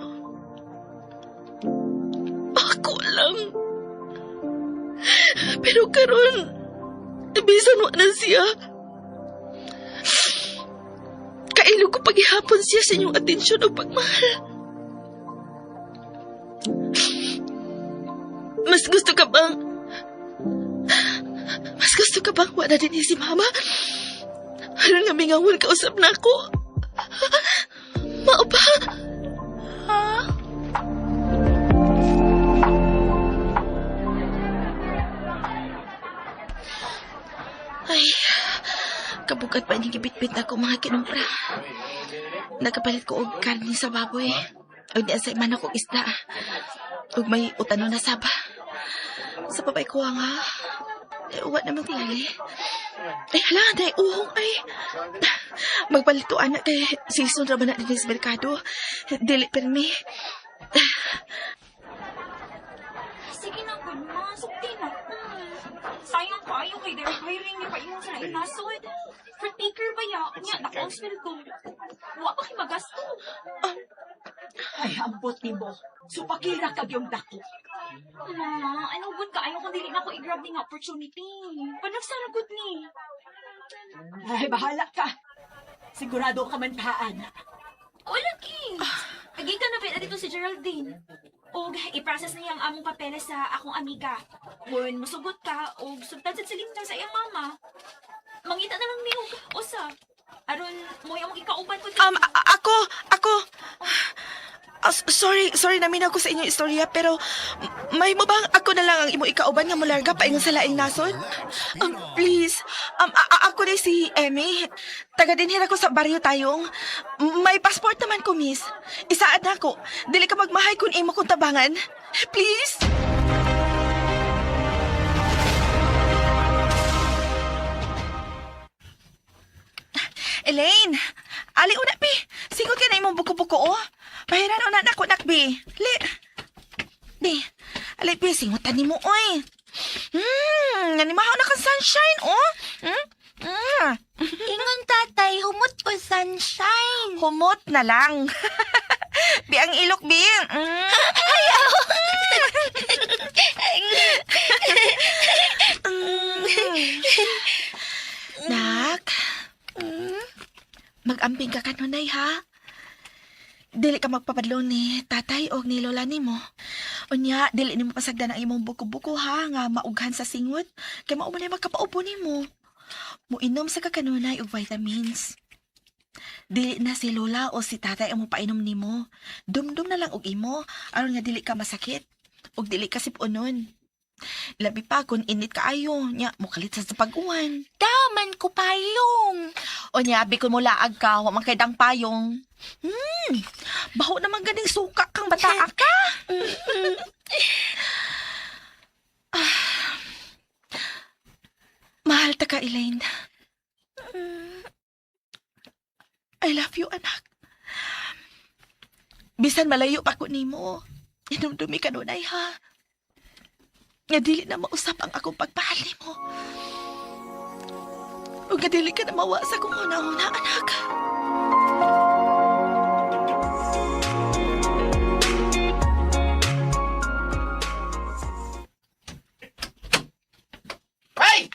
Ako lang. Pero karon, bisan wa na siya. Kailo ko paghihapon siya sa inyong atensyon o pagmahal. Mas gusto ka bang... Mas gusto ka bang wala din si Mama? Ano nga mingawan ka usap na ako? Mao ba? Ha? Ay, kabugat pa ni gibitbit na ako mga kinumpra. Nakapalit ko og karne sa baboy. Og di sa manok og isda. Ug may utano na saba. Sa babay ko nga. Eh, uwa naman tingali. Ay, hala, day, uhong, ay. Magpalit ko, anak, kay season ra ba na din sa merkado. Dili permi. Sige na, good ma. Sukti na. Sayang kaayo kay Derek hiring ni paingon sa laing nasod. Fruit taker ba ya? Nya, naka-hospital ko. Wa pa kay magasto. Ay, ambot nimo. Supakira kag yung dako. Ma, ano gud ka? Ayaw kung dili na ko i-grab ning opportunity. Panagsara gud ni. Ay, bahala ka. Sigurado ka man taan. O lagi. Agi ka na ba dito si Geraldine. Og i-process niya ang among papeles sa akong amiga. Kung musugot ka og sugtan sa silinta sa iyang mama. Mangita na lang ni og usa. Aron mo yung ikauban ko. Ako. Ah, sorry, sorry namin ako sa inyong istorya, pero may mo bang ako na lang ang imo ikauban nga mularga paingon sa laing nasod? Please, ako ni si Emmy. Taga dinhi ako sa baryo tayong. May passport naman ko, miss. Isaad na ako. Dili ka magmahay kung imo kong tabangan. Please? Elaine, ali una, pi. Singot ka na imong buko-buko, oh. Pahiran una na ko, nakbi. Li. Di. Ali, pi, singutan nimo, oy. Nanimahaw na kang sunshine, oh. Ingon tatay, humot ko sunshine. Humot na lang. Bi ang ilok, bi. Ayaw. Nak. Mag-amping ka kanunay, ha? Dili ka magpapadlo ni tatay o ni lola nimo. Unya, dili nimo pasagdan ang imong buko-buko ha nga maughan sa singot kay mao man ay makapaubo nimo. Muinom sa kakanunay og vitamins. Dili na si lola o si tatay ang mopainom nimo. Dumdum na lang og imo aron nga dili ka masakit ug dili ka sipunon. Labi pa kung init kaayo, nya mokalit sa pag-uwan. Daman ko payong. O niya, abi ko mo laag ka, wa man kay dang payong. Baho naman ganing suka kang bataa ka. Ah. Mahal ta ka, Elaine. I love you, anak. Bisan malayo pa ko nimo. Inumdumi ka nunay, ha? Nga dili na mausap ang akong pagpahal nimo. Ug nga dili ka na mawa sa akong huna-huna, anak. Bay!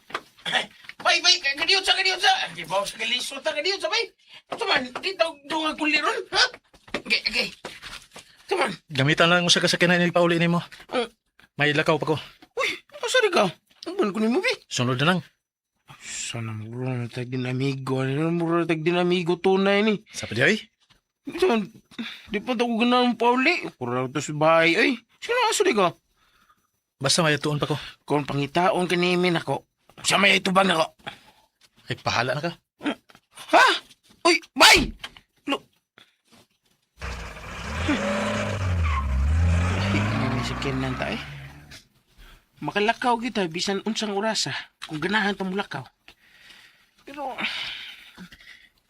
Bay, bay, kaniyo sa, kaniyo sa. Di ba, sa kalisod sa kaniyo sa, bay. Ito man, di daw dunga kuliron, ha? Okay, okay. Ito man. Gamitan lang mo sa kasakyanan ni Pauli nimo. May lakaw pa ko. Uy, asa rin ka? Ang ban ko ni mo, bay. Sunod na lang. Sana muro na tag dinamigo. Ano muro na tag dinamigo tunay ni. Sa pa di ay? Ito man, di pa daw ko ganahan pauli. Kura to sa bahay, ay. Sino asa rin ka? Basta may tuon pa ko. Kung pangitaon ka ni Imin ako, sa may itubang ako. Ay, pahala na ka. Ha? Uy, bay! Lo. Ay, si Kenan ta eh. Makalakaw kita bisan unsang orasa kung ganahan ta mulakaw. Pero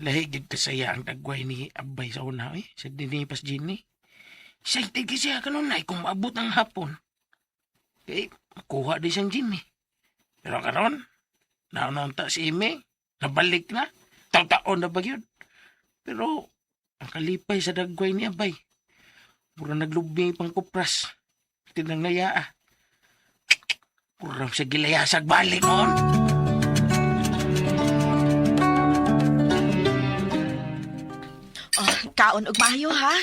lahi gid kasaya ang dagway ni Abay sa una eh, sa dinipas Jenny. Excited kay siya kanunay kung maabot ang hapon. Kay makuha di siyang Jenny. Pero karon, naunang ta si Ime, nabalik na. Taon-taon na ba yun? Pero, ang kalipay sa dagway ni Abay. Mura naglubing pang kupras. Tinang nayaa. Mura sa gilayasag balik noon. Oh, kaon og maayo ha.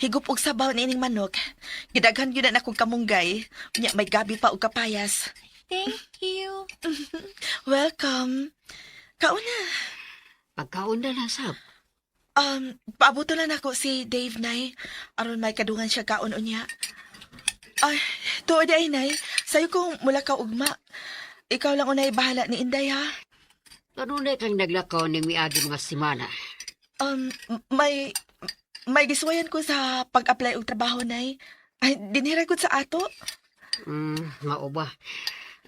Higup og sabaw niining manok. Gidaghan gyud na akong kamunggay. Unya may gabi pa og kapayas. Thank you. Welcome. Kaon na. Pagkaon na lang, sab. Paabuto lang ako si Dave, Nay. Aron may kadungan siya kaon unya. Ay, tuod ay, Nay. Sayo kong mula ka ugma. Ikaw lang unay bahala ni Inday, ha? Kanunay kang naglakaw ning miagi mga simana. Um, may may gisuwayan ko sa pag-apply og trabaho, Nay. Ay, dinhira ko sa ato. Mao ba?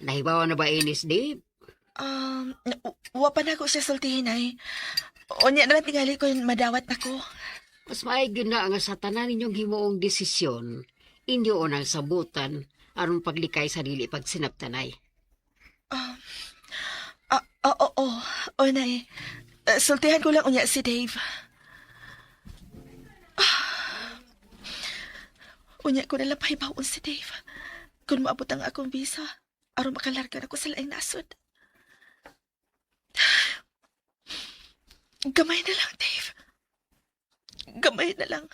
Nahibawa na ba inis, Dave? Wa pa na ko siya sultihin, Nay. Unya na lang tingali ko madawat na ko. Mas maayog na nga sa tanan ninyong himuong desisyon, inyo unang sabutan aron paglikay sa dili pagsinaptanay. Ah, oo, oo, oo, Nay. Sultihan ko lang unya si Dave. Ah. Unya ko nalang pahibaon si Dave. Kung maabot ang akong visa, aron makalarga na ko sa laing nasod. Gamay na lang, Dave. Gamay na lang.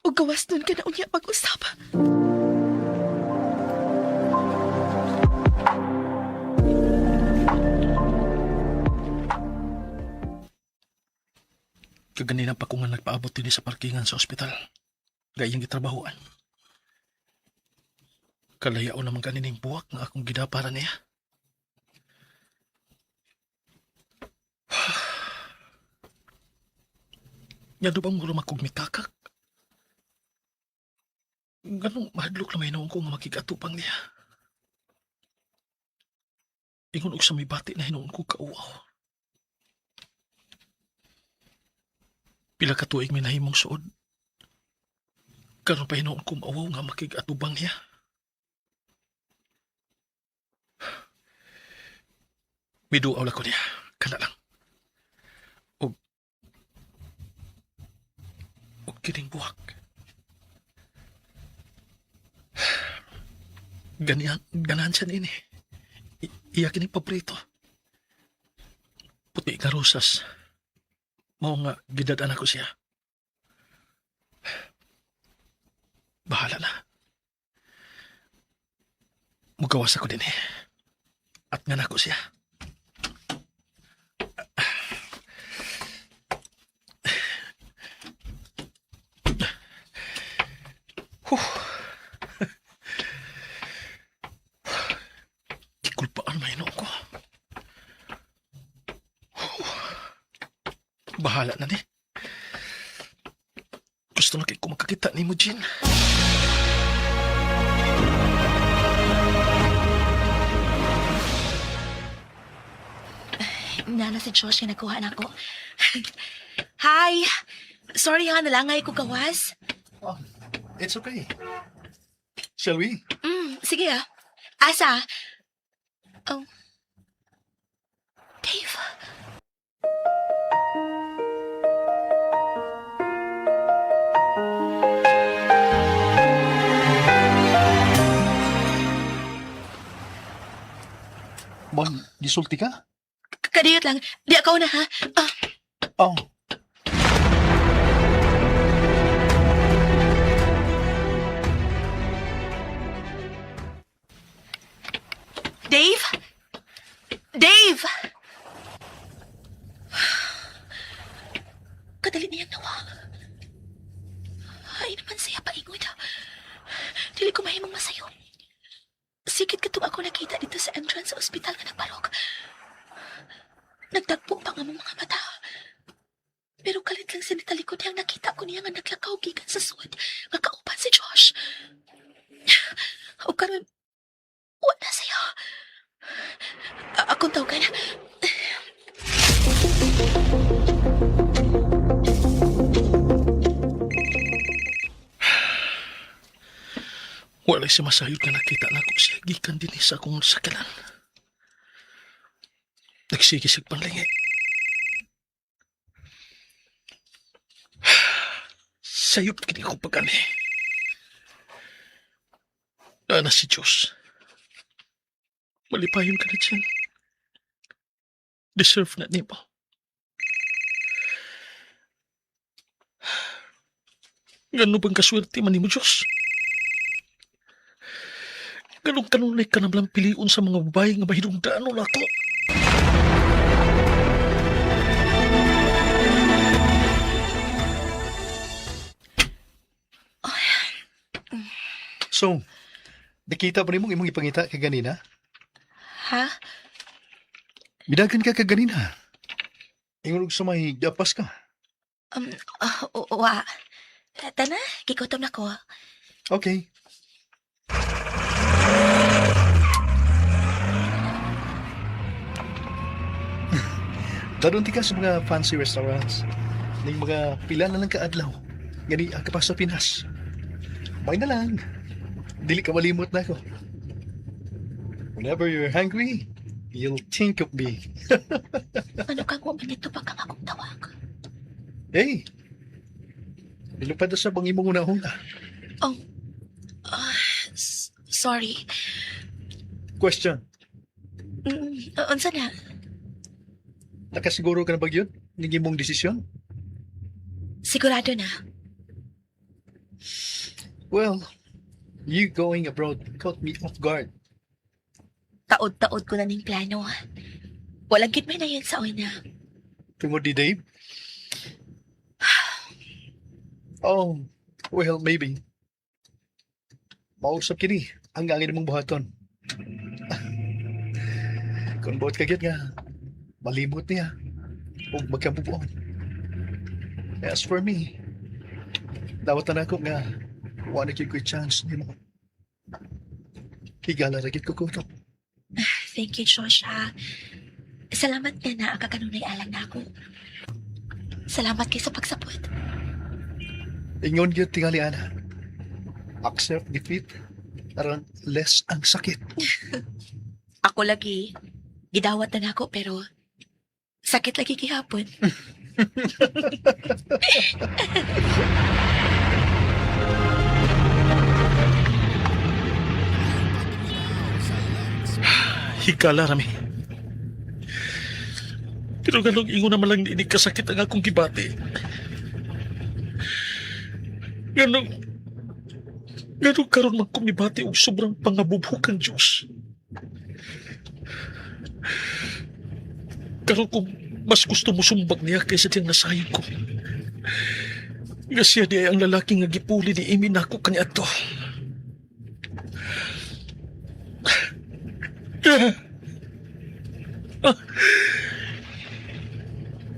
O gawas nun ka na unya pag-usap. Kaganina pa ko nga nagpaabot din sa parkingan sa ospital. Gayang gitrabahoan. Kalayao naman kanining buwak nga akong gidapara niya. Nga do bang mura makog mikakak? Ganong mahadlok na may ko nga makigatupang niya. Ingon og sa may bati na hinuon ko kauaw. Pila ka tuig may nahimong suod. Karon pa hinuon ko maawaw nga makigatubang niya. Miduaw lang ko niya. Kana lang. Og kining buwak. Ganihan, ganahan siya niini. Iya kining paborito. Puti nga rosas. Mao nga gidad-an ako siya. Bahala na. Mugawas ako din eh. At nga nako siya. Huh. Gikulpaan man ko. Huh. Bahala na ni. Gusto na kay ko makakita ni mo, Jean. Nana si Josh nga nagkuha na ako. Hi! Sorry ha, nalangay ko gawas. Oh, it's okay. Shall we? Sige ah. Asa? Oh. Dave. Mon, gisulti ka? Kadiyot lang. Di ako na ha. Ah, Oh. Dave? Dave! Kadali niyang nawa. Ay naman siya paingon. Dili ko mahimong masayo. Sikit katong ako nakita dito sa entrance sa ospital nga nagbarog. Nagdagpo pa nga mong mga mata. Pero kalit lang sa nitalikod niyang nakita ko niya nga naglakaw gikan sa sud nga kauban si Josh. O karon wala siya. Akong tawagan. Wala siya masayod nga nakita na ako siya gikan din sa akong sakalan. Nagsige siya panlingi. Sayop kini akong pagani. Ana si Diyos. Malipayon ka na dyan. Deserve na nimo. Gano bang kaswerte man nimo, Diyos? Ganong kanunay ka na lang piliun sa mga babae nga mahirungdaan na ako. So, nakita pa nimo imong ipangita kaganina? Ha? Midagan ka kaganina. Ingon og sa may gapas ka. Wa. Tana, gigutom na ko. Okay. Daron ti ka sa mga fancy restaurants. Ning mga pila na lang kaadlaw. Gani ang ka pa sa Pinas. May na lang. Dili ka malimot na ako. Whenever you're hungry, you'll think of me. Ano kang wa man nito pa kang akong tawag? Hey! Nilupad na sa bang imong una-una. Oh. Sorry. Question. Unsa na? Nakasiguro ka na ba yun? Ning imong desisyon? Sigurado na. Well, you going abroad caught me off guard. Taod-taod ko na ning plano. Walang gid may na yun sa una. Tungod ni Dave? Oh, well, maybe. Mausap kini ang angin mong buhaton. Kung buhat ka gyud nga, malimot niya ug magkabubuon. As for me, dawatan ako nga wa na gyud ko'y chance nimo. Higala ra gyud ko kuto. Thank you, Josh, ha. Salamat nga na ang kakanunay alang na ako. Salamat kay sa pagsapot. Ingon gyud tingali ana. Accept defeat aron less ang sakit. Ako lagi, gidawat na nako pero sakit lagi gihapon. Higala rami. Pero ganong ingon naman lang ni kasakit ang akong gibati. Ganong... Ngano karon man ko mibati og sobrang pangabubhok kang Diyos? Karon kung mas gusto mo sumbag niya kaysa diyang nasayod ko. Nga siya di ay ang lalaki nga gipuli ni Amy nako kaniadto. Ah.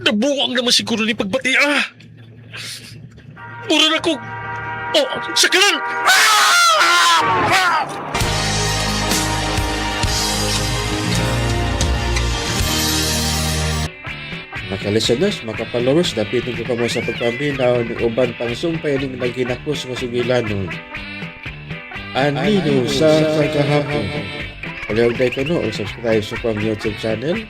Nabuwang naman siguro ni pagbati ah. Mura na ko. Oh, sa kanan! Ah! Ah! Maka-listeners, maka-followers, dapiton ko kamo sa pagpaminaw ng uban pang sumpay ning naghinakos nga sugilanon. Anino sa kagahapon. Palihog ko no o subscribe sa pang YouTube channel.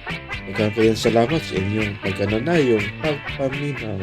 Daghang kayong salamat sa inyong pagkananayong pagpaminaw.